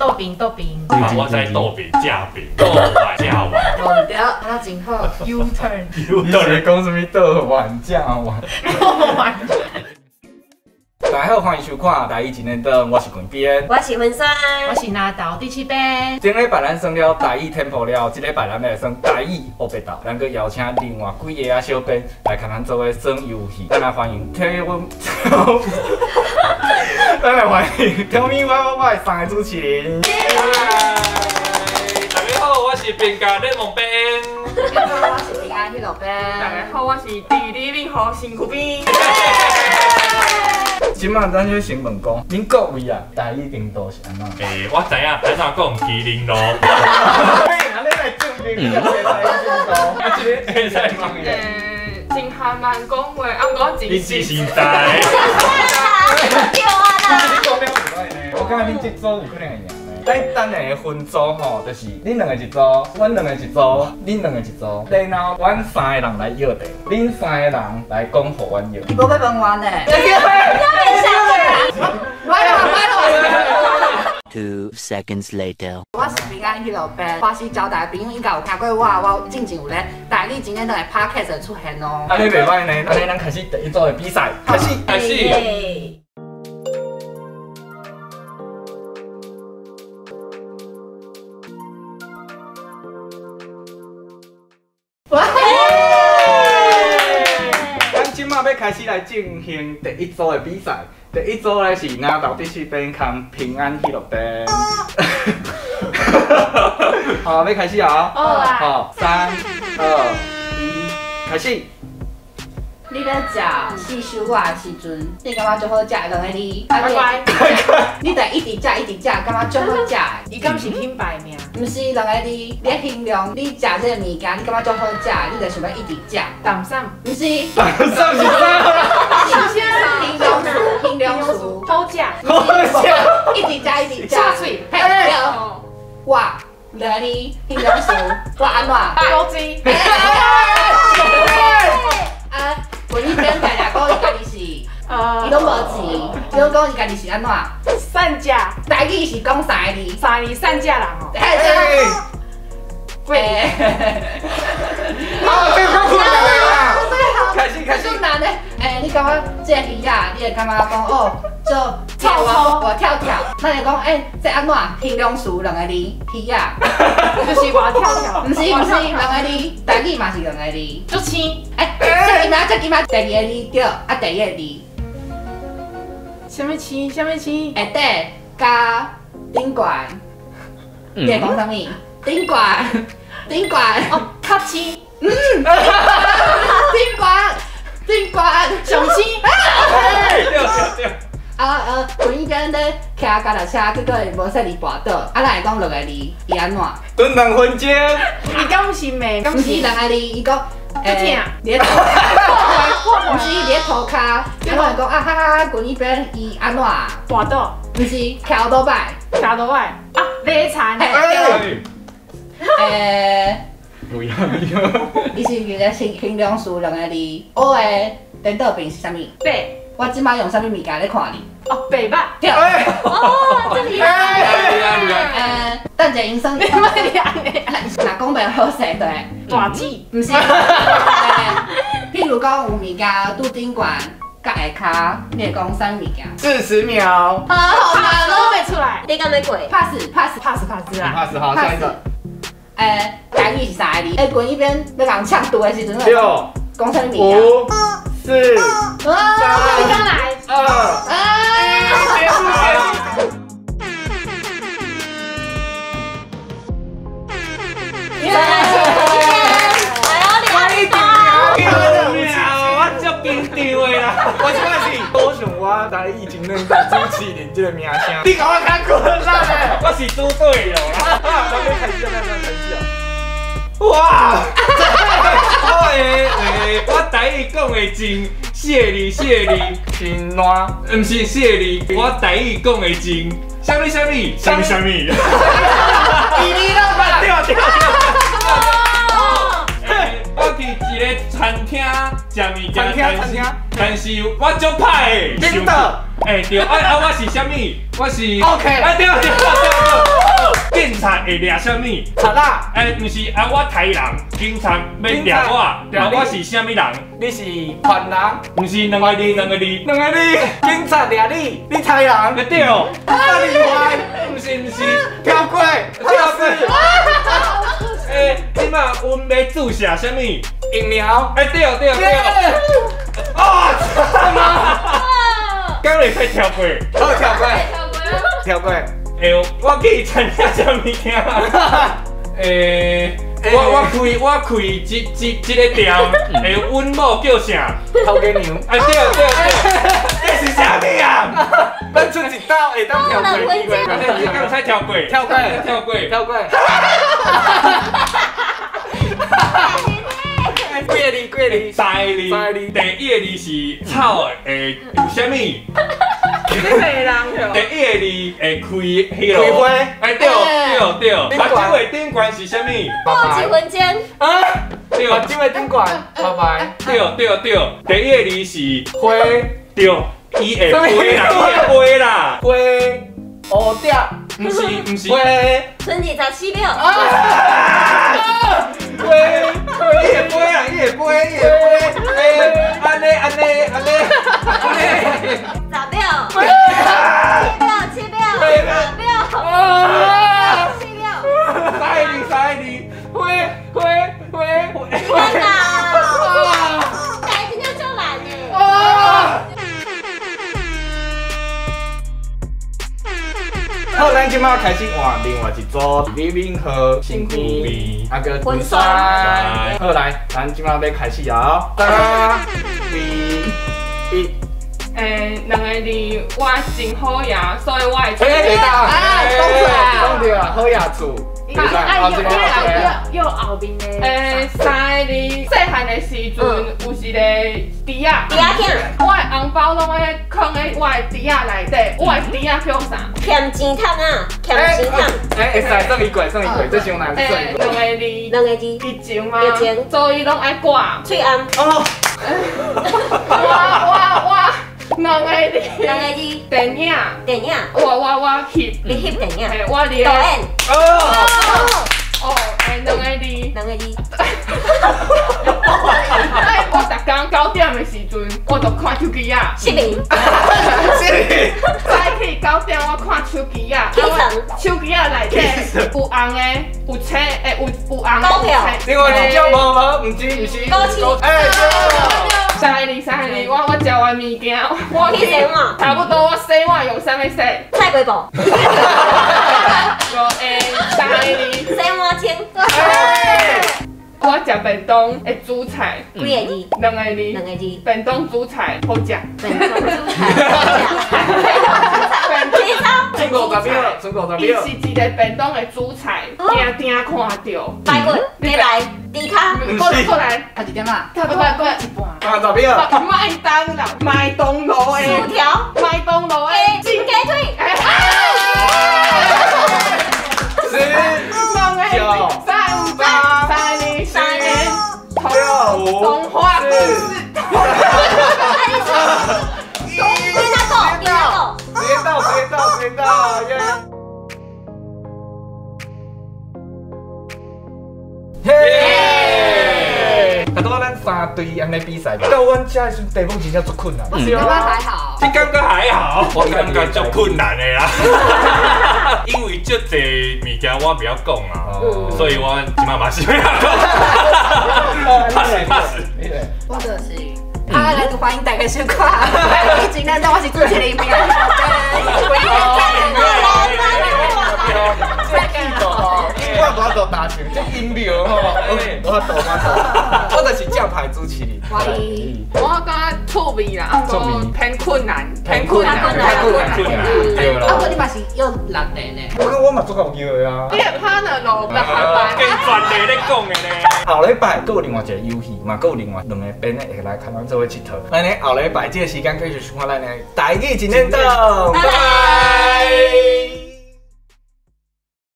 豆饼豆饼。我知豆饼、食饼、倒碗、食碗。无对，啊真好。U turn。你是讲啥物倒碗、食碗？倒碗。大家好，欢迎收看《台语真练档》，我是滚边，我是云山，我是拿豆第七边。顶礼拜咱算了台语天赋了，这礼拜咱来算台语乌白斗。咱阁邀请另外几个小编来共咱做伙耍游戏。咱来欢迎听阮，咱来欢迎 Tell me why why 三个主持人。大家好，我是平家联盟编。大家好，我是平安喜乐编。大家好，我是地理敏和身躯边。这摆咱就先问讲，恁各位啊，台语程度是按怎？欸，我知影，按怎讲麒麟路。你按呢来证明你的台语程度？啊，这个会使吗？欸，真还蛮讲话，啊，毋过真你是实在。对啊啦。你讲了有歹呢？我感觉恁这组有可能会赢呢。咱等下的分组吼，就是恁两个一组，阮两个一组，恁两个一组，然后阮三个人来约地，恁三个人来讲予阮约。伊无欲问我呢。 2 seconds later. 我是平安喜乐编，我是招待朋友应该有听过我，我进前有咧台语真练档的 podcast 出现哦。按呢袂䆀呢，按呢咱开始第一组的比赛，开始，开始。咱这马欲开始来进行第一组的比赛。第一组咧是拿豆第四边跟平安喜乐边。好，欲开始啊！好，3、2、1，开始。你咧食四手仔的时阵，你感觉足好食的两个字？乖乖，你就一直食一直食，感觉足好食的。伊敢是品牌名？毋是两个字，你咧形容你食这个物件，你感觉足好食，你就想欲一直食。淡散？毋是。淡散是啥？形容词，形容词。好食。好食。一直食一直食。下喙。嘿，对。我两个字，形容词，我按怎？高级。啊，我一边家己讲伊家己是，伊拢无钱，伊拢讲伊家己是按怎？善食。台语是讲三个字。三个字善食人哦。嘿，对。贵。啊，这个较困难啦。开始开始。困难的，欸，你感觉这个鱼仔，你会感觉讲哦，做臭臭，活跳跳。咱会讲，欸，这按怎？形容词两个字，鱼仔。就是活跳跳。毋是毋是，两个字，台语嘛是两个字。足青。欸，这起码这起码第二个字对，啊第一个字。啥物青？啥物青？下底加顶悬。你会讲啥物？顶悬，顶悬。哦，较青。嗯。顶悬，顶悬，上青。对对对。啊滚一边咧骑脚踏车，结果伊无细腻跋倒，啊，咱会讲六个字，伊按怎？蹲两分钟。伊敢是骂？毋是两个字，伊讲。足疼。伫咧涂，毋是伫咧涂跤，啊，我会讲啊哈哈，滚一边伊按怎？跋倒。毋是骑欧多摆。骑多摆。啊，马田。欸。不要伊是一个形容词两个字，乌的颠倒病是啥物？白。我这摆用啥物物件咧看你？哦，白目。对。哦，这厉害。等一下医生。你莫咧按呢。若讲袂好势对。大舌。毋是。譬如讲有物件拄顶悬，佮下跤，你会讲啥物件？40秒。啊，好难哦。讲袂出来。你敢欲过？pass pass pass pass 啊。 pass 好，下一个。欸，台语是三个字。欸，滚一边欲共呛拄的时阵， 6、讲啥物物件？ 5、4、3、2、1，结束结束。我足紧张的啦！我这摆是赌上我台语真练档主持人这个名声，你共我较困难嘞！我是猪队友啦！咱欲开始，咱欲开始啊！哇！我台语讲的真四个字，四个字，真烂，毋是四个字，我台语讲的真啥物啥物啥物啥物。伊你老爸，对对对。我去一个餐厅食物件，但是我足歹的。真的。欸对，啊啊我是啥物？我是 OK。啊对对对对。會掠啥物？賊仔。欸，毋是啊，我刣人，警察欲掠我，啊，我是啥物人？你是犯人？毋是兩個字，兩個字。兩個字，警察掠你，你刣人？欸對。啊，厲害！毋是毋是，跳過，跳過。欸，這馬阮欲注射啥物？疫苗。欸對對對。啊！敢會使跳過？好，跳過。跳過。欸，我去餐廳食物件。欸，我開這個店，欸，阮某叫啥？頭家娘。欸對對對，這是啥物啊？咱出一道會當跳過機會。你敢使跳過？跳過，跳過，跳過。幾個字？幾個字？三個字。三個字。第一個字是草的，有啥物？你罵人第一個字會開彼落。開花。欸對對對。目睭的頂懸是啥物？過一分鐘。啊？對。目睭的頂懸，拜拜。對對對。第一個字是花。對。伊會飛啦，伊會飛啦。花。蝴蝶。毋是毋是。花。剩24秒。啊！花。伊會飛啦，伊會飛，伊會飛。按呢按呢按呢按呢。10秒。8秒、7秒、6秒、5秒、4秒。三個字，三個字。花花花花。時間到。哎，真正足難的。好，咱這馬開始換另外一組，李敏鎬、身邊，啊閣文山。好來，咱這馬欲開始啊！3、2、1。欸，兩個字，我真好野，所以我會。欸，袂當，講對，講對啊，好野厝。啊，又後面的。欸，三個字，細漢的時陣有一個豬仔。豬仔囝。我的紅包攏愛囥佇我的豬仔內底，我的豬仔叫啥？欠錢桶啊，欠錢桶。欸，會使算伊過，算伊過，這傷難，算伊過。兩個字。兩個字。疫情嗎？疫情。所以攏愛掛。喙罨。哦。我。兩個字。兩個字。電影。電影。我翕。你翕電影。嘿，我佇。導演。哦。哦，欸，兩個字。兩個字。哎，我逐工9點的時陣，我就看手機仔。失眠。失眠。早起9點，我看手機仔。起床。手機仔內底有紅的，有青的，有紅的。股票。另外一種無無，毋是毋是。股市。欸，對。三個字，三個字，我食完物件，我去洗碗。差不多，我洗碗用啥物洗？菜瓜布。五个三個字。洗碗精。我食便當的主菜。幾個字？兩個字。兩個字。便當主菜好食。便當主菜好食。剩50秒，剩50秒。伊是一個便當的主菜，定定看著。排骨、雞排、豬跤。過來。啊一點啊？差不多過一半。80秒。麥當勞，麥當勞的。薯條。麥當勞的。雞腿。10、9、3、5、3、2、3、 6、5、童話故事。 1。時間到，時間到，時間到，耶！嘿！啊，拄仔咱三隊按呢比賽，到阮遮的時陣，題目真正足困難。我感覺還好。你感覺還好？我感覺足困難的啦。因為足濟物件我袂曉講啊，所以我這擺嘛是袂曉講。怕死怕死！我就是。啊，來歡迎大家收看。以前咱我是主持人。我無法度達成這音量吼，無法度，無法度。我就是正牌主持人。我感覺趣味啦，偏困難，偏困難，偏困難，對啦。啊，你嘛是用六個呢？我嘛足夠叫的啊。你的 partner 咯，六百。跟全地咧講的呢。後禮拜閣有另外一個遊戲，嘛閣有另外兩個編的會來共咱做伙𨑨迌。按呢後禮拜這個時間繼續收看咱的台語一年檔，拜拜。